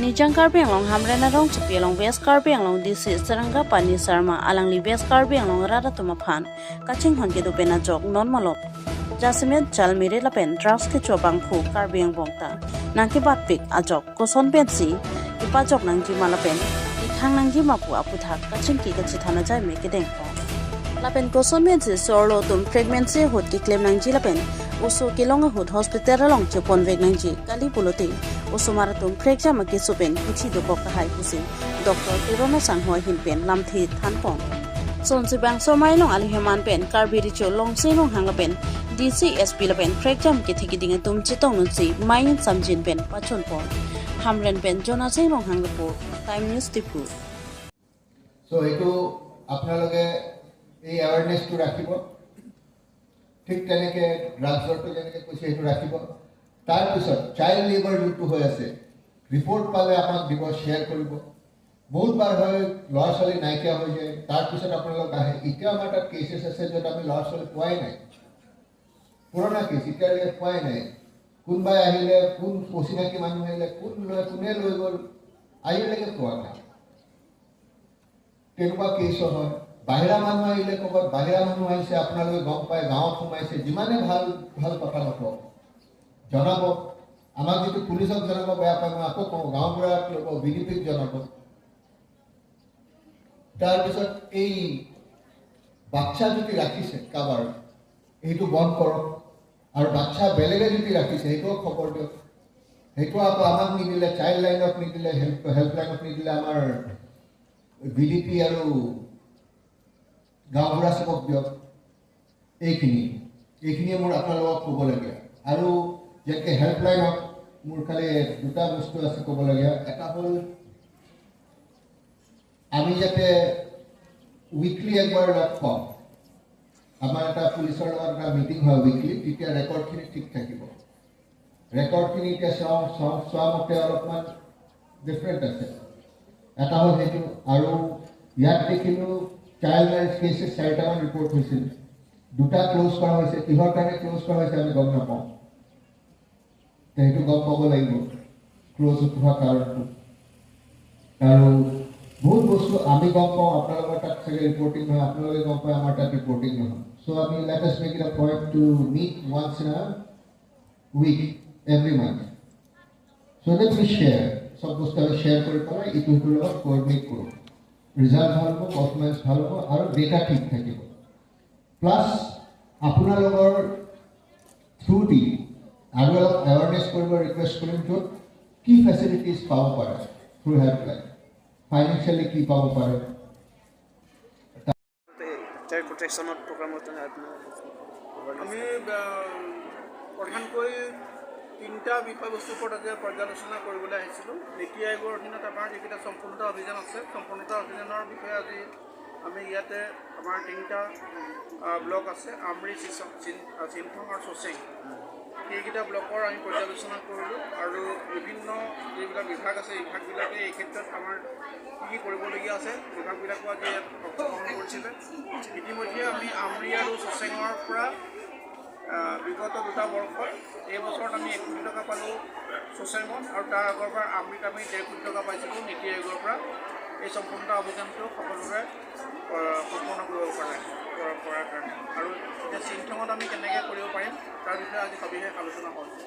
Nijang Karbi Anglong Hamrena Rong Chupi along West Karbi Anglong DC Saranga Pani Sarma alangli West Karbi Anglong Rada Tumaphan Kaching Hon ke dupena jok non malop Jasimet Jalmiri lapen drugs ke chobang khu Karbi Anglong ta nangki batpik ajok koson bensi ipajok nangji malapen ikhang nangji mapu aputhak kaching ki kachi thana jai me ke dengpo lapen koson bensi sorlo tum pregnancy hut ki claim nangji lapen uso kilong hut hospital long chepon vek nangji kali puloti usumara tum prekja ma ki supen kichi do ka hai husi doctor tirona sanghoi hinpen lamthi thanpon sonsi bang somai long ali heman pen karbi richo long se long hang lapen DCSP lapen prekjam ki thiki ding tum chitong nunsi main samjin pen pachon pon hamren pen jona sing long hang report Time News Tipu. চ' সেইটো আপোনালোকে এই এৱাৰনেছটো ৰাখিব। ঠিক তেনেকৈ ড্ৰাগছৰটো যেনেকৈ কৈছে, সেইটো ৰাখিব। তাৰপিছত চাইল্ড লেবাৰ যোনটো হৈ আছে, ৰিপৰ্ট পালে আমাক দিব, শ্বেয়াৰ কৰিব। বহুতবাৰ হয়, ল'ৰা ছোৱালী নাইকিয়া হৈ যায়, তাৰপিছত আপোনালোক আহে। এতিয়া আমাৰ তাত কেচেছ আছে য'ত আমি ল'ৰা ছোৱালী পোৱাই নাই। পুৰণা কেছ, এতিয়ালৈকে পোৱাই নাই। কোনোবাই আহিলে, কোন অচিনাকি মানুহ আহিলে, কোন লৈ কোনে লৈ গ'ল, আজিলৈকে পোৱা নাই। তেনেকুৱা কেছো হয়। বাহিৰা মানুহ আহিলে, ক'ৰবাত বাহিৰা মানুহ আহিছে, আপোনালোকে গম পায়, গাঁৱত সোমাইছে, যিমানে ভাল ভাল কথা নকওক, জনাব আমাক। যিটো পুলিচক জনাব বেয়া পায়, মই আকৌ কওঁ, গাঁওবুঢ়াক ল'ব, বি ডি পিক জনাব। তাৰপিছত এই বাচ্চা যদি ৰাখিছে কাৰোবাৰ, সেইটো বন্ধ কৰক। আৰু বাচ্চা বেলেগে যদি ৰাখিছে, সেইটোও খবৰ দিয়ক। সেইটো আকৌ আমাক নিদিলে, চাইল্ড লাইনক নিদিলে, হেল্পলাইনক নিদিলে, আমাৰ বি ডি পি আৰু গাঁওবুঢ়া চবক দিয়ক। এইখিনিয়ে মোৰ আপোনালোকক ক'বলগীয়া। আৰু যেনেকৈ হেল্পলাইনত মোৰ খালি দুটা বস্তু আছে ক'বলগীয়া। এটা হ'ল আমি যাতে উইকলি একবাৰ লগ পাওঁ। আমাৰ এটা পুলিচৰ লগত এটা মিটিং হয় উইকলি, তেতিয়া ৰেকৰ্ডখিনি ঠিক থাকিব। ৰেকৰ্ডখিনি এতিয়া চাওঁ চাওঁ চোৱা মতে অলপমান ডিফাৰেণ্ট আছে। এটা হ'ল সেইটো। আৰু ইয়াত দেখিলোঁ চাইল্ড মেৰেজ কেছেছ চাৰিটামান ৰিপৰ্ট হৈছিল, দুটা ক্ল'জ কৰা হৈছে। কিহৰ কাৰণে ক্ল'জ কৰা হৈছে আমি গম নাপাওঁ। সেইটো গম পাব লাগিব ক্ল'জ হোৱা কাৰণটো। আৰু বহুত বস্তু আমি গম পাওঁ, আপোনালোকৰ তাত চাগে ৰিপৰ্টিং নহয়। আপোনালোকে গম পায়, আমাৰ তাত ৰিপৰ্টিং নহয়। চ' আমি let us make it a point to meet once in a week every month, so that we share. চব বস্তু আমি শ্বেয়াৰ কৰি পেলাই ইটো সিটোৰ লগত কোঅৰ্ডিনেট কৰোঁ। ৰিজাল্ট ভাল হ'ব, পাৰফৰ্মেঞ্চ ভাল হ'ব আৰু ডেটা ঠিক থাকিব। প্লাছ আপোনালোকৰ থ্ৰু দি আৰু অলপ এৱাৰনেছ কৰিব ৰিকুৱেষ্ট কৰিম, য'ত কি ফেচিলিটিছ পাব পাৰে থ্ৰু হেল্পলাইন, ফাইনেন্সিয়েলি কি পাব পাৰে। চাইল্ড প্ৰটেকশ্যনত প্ৰগ্ৰামত আমি প্ৰধানকৈ তিনিটা বিষয়বস্তুৰ ওপৰত আজি পৰ্যালোচনা কৰিবলৈ আহিছিলোঁ। নীতি আয়োগৰ অধীনত আমাৰ যিকেইটা সম্পূৰ্ণতা অভিযান আছে, সম্পূৰ্ণতা অভিযানৰ বিষয়ে আজি আমি ইয়াতে আমাৰ তিনিটা ব্লক আছে, আমৰি, চিনথং আৰু চচেং, সেইকেইটা ব্লকৰ আমি পৰ্যালোচনা কৰিলোঁ। আৰু বিভিন্ন যিবিলাক বিভাগ আছে, বিভাগবিলাকে এই ক্ষেত্ৰত আমাৰ কি কি কৰিবলগীয়া আছে, বিভাগবিলাকো আজি ইয়াত অংশগ্ৰহণ কৰিছিলে। ইতিমধ্যে আমি আমৰি আৰু চচেঙৰ পৰা বিগত দুটা বৰ্ষত, এই বছৰত আমি 1 কোটি টকা পালোঁ চচেঙত আৰু তাৰ আগৰবাৰ আমৰিত আমি 1.5 কোটি টকা পাইছিলোঁ নীতি আয়োগৰ পৰা, এই সম্পূৰ্ণতা অভিযানটো সফলভাৱে সম্পূৰ্ণ কৰিব পাৰে কৰাৰ কাৰণে। আৰু এতিয়া চিনথঙত আমি কেনেকৈ কৰিব পাৰিম, তাৰ বিষয়ে আজি সবিশেষ আলোচনা হৈছে।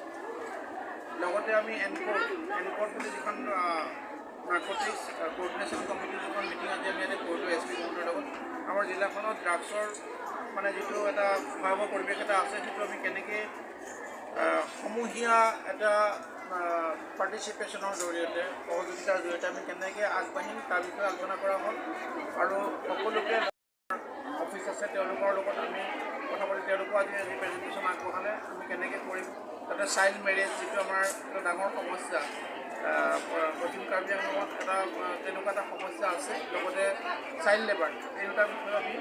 লগতে আমি এনকৰ্ড বুলি যিখন নাৰ্কটিক্স কোঅৰ্ডিনেশ্যন কমিটিৰ যিখন মিটিং আজি আমি ইয়াতে কৰিলোঁ এছ পি মহোদয়ৰ লগত, আমাৰ জিলাখনত ড্ৰাগছৰ মানে যিটো এটা ভয়াৱহ পৰিৱেশ এটা আছে, সেইটো আমি কেনেকৈ সমূহীয়া এটা পাৰ্টিচিপেশ্যনৰ জৰিয়তে, সহযোগিতাৰ জৰিয়তে আমি কেনেকৈ আগবাঢ়িম, তাৰ বিষয়ে আলোচনা কৰা হ'ল। আৰু সকলোকে অফিচ আছে, তেওঁলোকৰ লগত আমি কথা পাতি, তেওঁলোকো আজি আজি প্ৰেজেণ্টেশ্যন আগবঢ়ালে, আমি কেনেকৈ কৰিম। তাতে চাইল্ড মেৰেজ যিটো আমাৰ এটা ডাঙৰ সমস্যা, পশ্চিম কাৰ্বি আংলঙত এটা তেনেকুৱা এটা সমস্যা আছে, লগতে চাইল্ড লেবাৰ, এই দুটা বিষয়ে আমি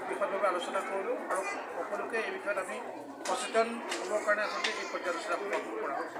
বিশদভাৱে আলোচনা কৰিলোঁ। আৰু সকলোকে এই বিষয়ত আমি সচেতন হ'বৰ কাৰণে আচলতে এই পৰ্যালোচনা কৰা হৈছে।